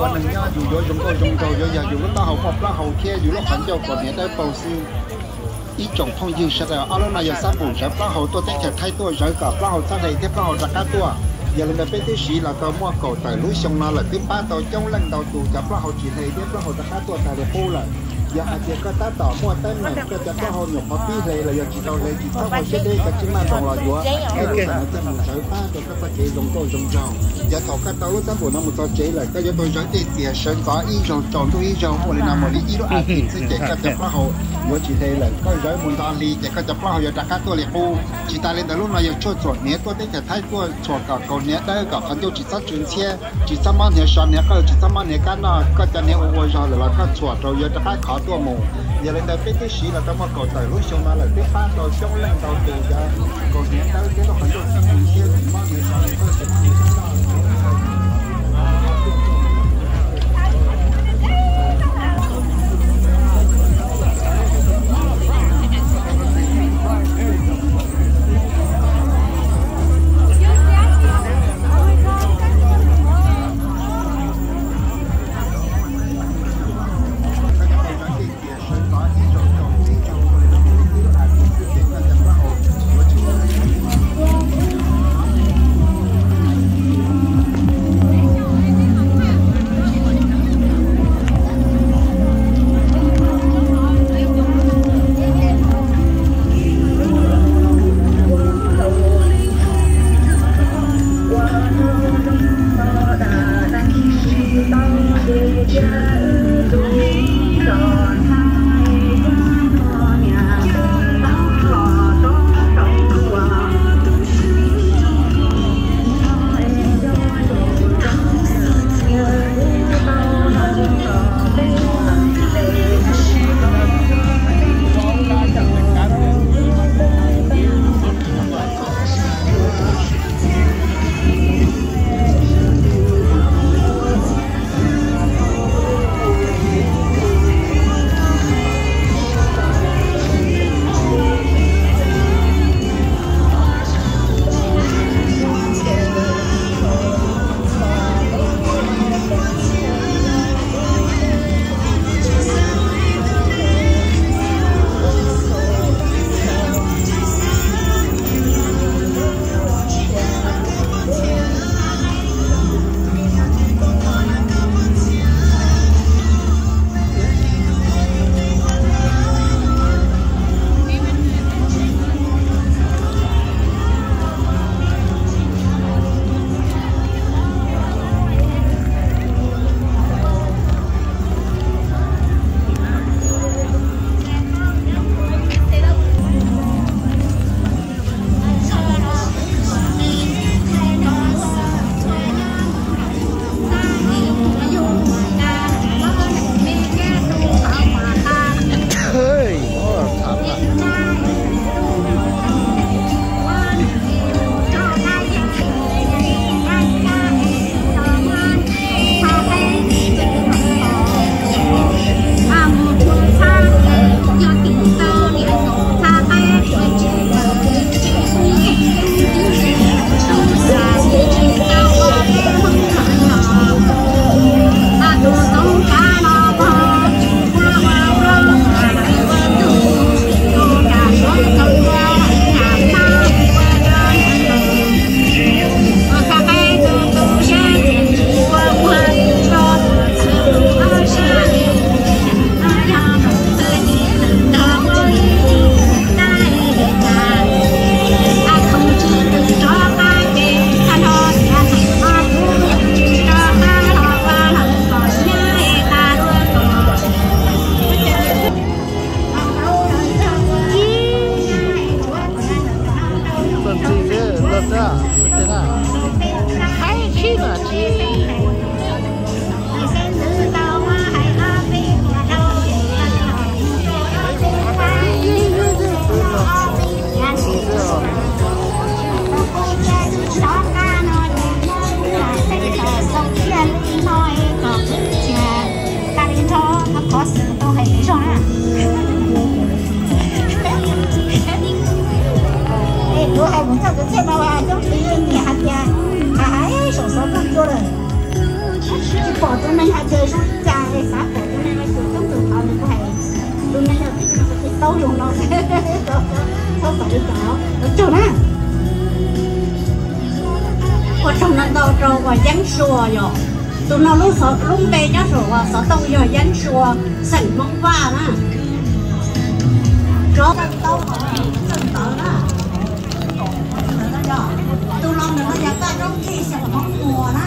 Ua neeg nyob yus yuav zoo nkauj zoo nraug, yuav yog yus lub taub hau muaj plaub hau thiab yus lub qhov ncauj kaus hniav dawb paug xwb. Ib tsoom phooj ywg sawv daws, ob lub no yog xab npum zawv plaub hau tuaj teb chaws Thaib tuaj zawv kom plaub hau txhob hle thiab plaub hau rov qab tuaj. Yog li ntawd peb twb siv los tau muaj kaum tawm lub xyoo no lawm twb pab tau coob leej ntau tus cov plaub hau tsis hle thiab plaub hau rov qab tuaj tag li qub lawm. Yog hais tias koj tab tom muaj teeb meem koj cov plaub hau nyuam qhuav pib hle los yog tsis tau hle, tsis txhob ua siab deb, koj tsis maj nroos los yuav, koj lub xab npum no coj mus zawv pab rau koj txoj kev zoo nkauj zoo nraug. Yog thaum koj tau lub xab npum no mus txog tsev lawm, koj yuav tau zawv tej tias sawv ntxov ib zaug tsaus ntuj ib zaug, ua li no mus li ib lub as thiv xwb ces koj cov plaub hau yuav tsis hle lawm. Koj zawv mus ntxov hli ces koj cov plaub hau yuav rov qab tuaj li qub. Tsis tas li ntawd, lub no yog tshuaj txhuam hniav tuaj teb chaws Thaib tuaj txhuam kom kaus hniav dawb kom qhov ncauj tsis txhob tsw ntxhiab, tsis txhob mob hniav sov hniav qawj, tsis txhob mob hniav kab noj, koj cov hniav ua ua zog lawm los koj txhuam rau yuav rov qab khov tuaj mus. Yog li ntawd peb twb siv los tau muaj kaum tawm lub xyoo no lawm twb pab tau coob leej ntau tus cov kaus hniav dawb thiab lub qhov ncauj tsis tsw ntxhiab, tsis mob hniav sov hniav qawj, tsis mob hniav kab noj. Kuv hais mus txog tus txiaj no, coob txiv niam hais tias, hais hais saum xov tooj cua lawm, tsis pom tus neeg hais tias zoo li cas, xav pom tus neeg los xav coob tus thov nws kuj hais, tus neeg yog tib neeg tus txiv tau zoo no, txhob xav li cas, ua tsaug na. Ua tsaug ntau ntau rau uas Yeeb Sua yom. Tus no lub xov, lub npe nyob saum uas xov tooj yog Yeeb Sua, xeem Hmoob Vaj na. Rov tau txawj ntawv na. Tus no nws ho yog Vaj Roob Thij xeem Hmoob Muas na.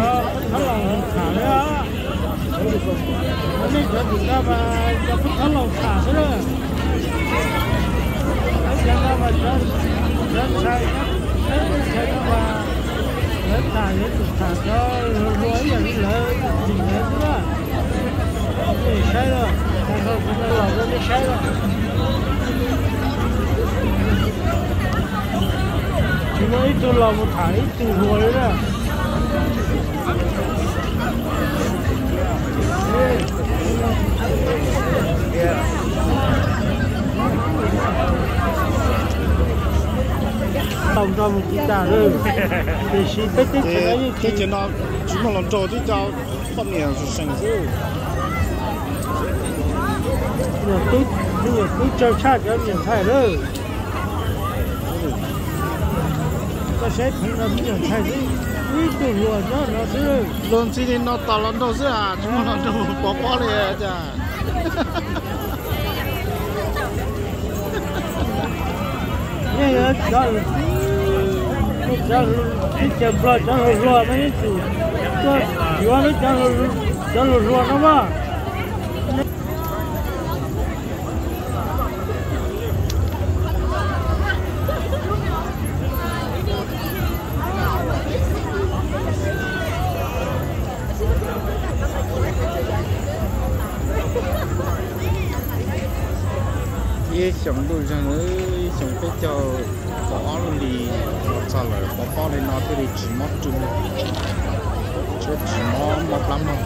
Peb thab laus tham li, nej cov tim no mas yog peb thab laus tham xwb na. Peb cov no mas cov ntxhais, peb teb chaws no mas lawv tham yuav tsum tham cov hluas hluas ib yam li lawv tus txim ntawd xwb na. Nej saib lawm, hais rau kuv cov laus rau nej saib lawm. Tsis muaj ib tug laus mus tham ib tug hluas li na. Tau nrog mus tsis tas lawm, tiam sis peb teb chaws no yeej tsis, tsis muaj hluas nraug, twb cov poj niam seem xwb. Nyuam tub, nyuam tub tsawg tshaj cov me nyuam ntxhais lawm. Koj saib pheev no me nyuam ntxhais xwb, ib tug hluas nyob no xwb. Luag ntxhi li no tas hluas nraug xwb, tsis muaj hluas nraug pov pob li cas. Nej yuav cov, nej cov teb chaws Nplog cov hluas hluas no yeej tsum tuaj yuav peb cov hluas hluas no mas. Ib xyoos ntuj zeeg, ib xyoos peb caug kaum ob lub hlis los txog lawm, pov pob li no thiaj li tsis mob rw, tsis mob mob plab mog.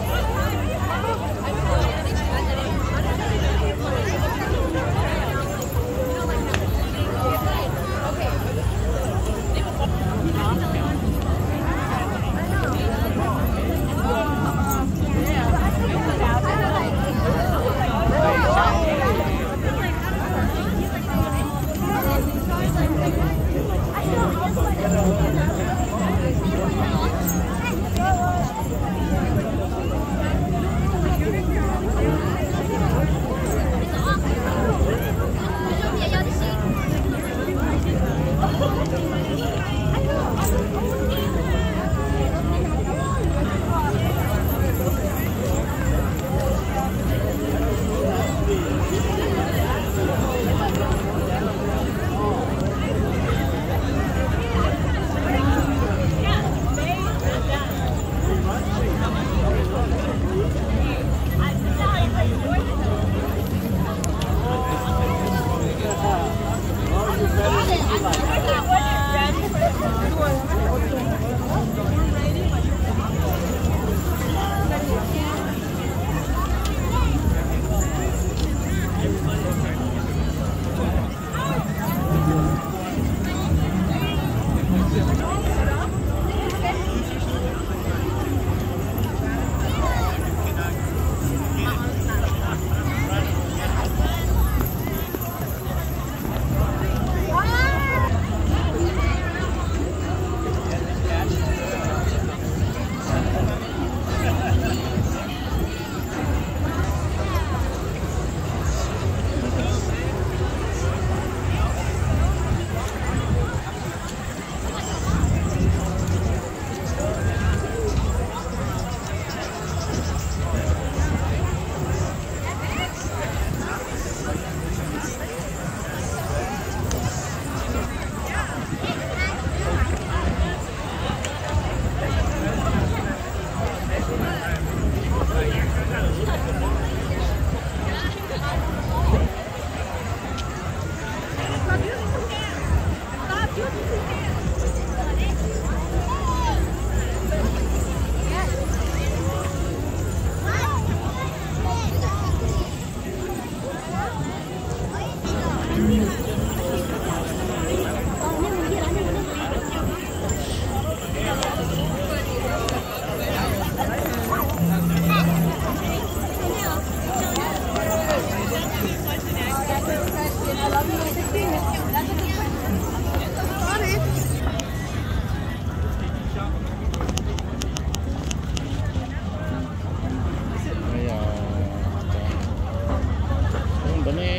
Ntawd ne,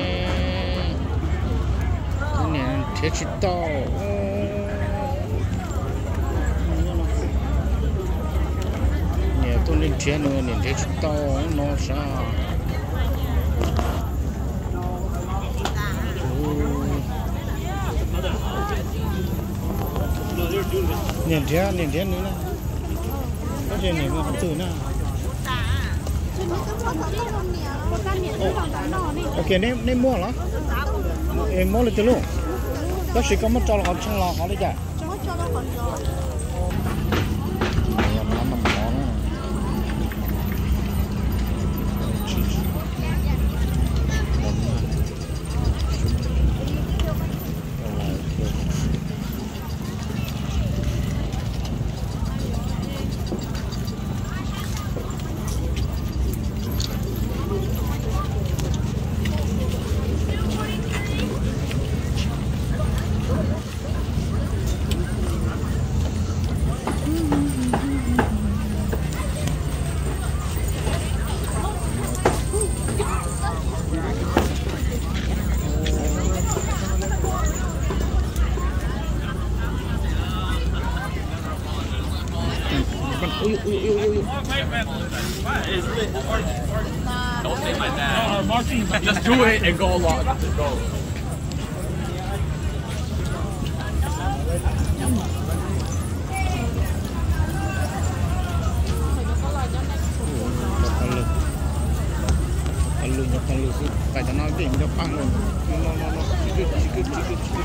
niam nrhiav tsis tau. Tuaj nrhiav nws niam nrhiav tsis tau no sav. Niam nrhiav, niam nrhiav nws na. Tab sis niam qhov twg na? Ok, nej muaj los? Muab li twg lauj? Tab sis koj muab tso los qhov tseeb los qhov li cas? Don't say my dad. Just do it and go along. Go. Qhov lwg, qhov lwg, qhov lwg xwb, pais tom no ces nco paj no, no no no, tsis kwj tsis kwj tsis kwj tsis kwj.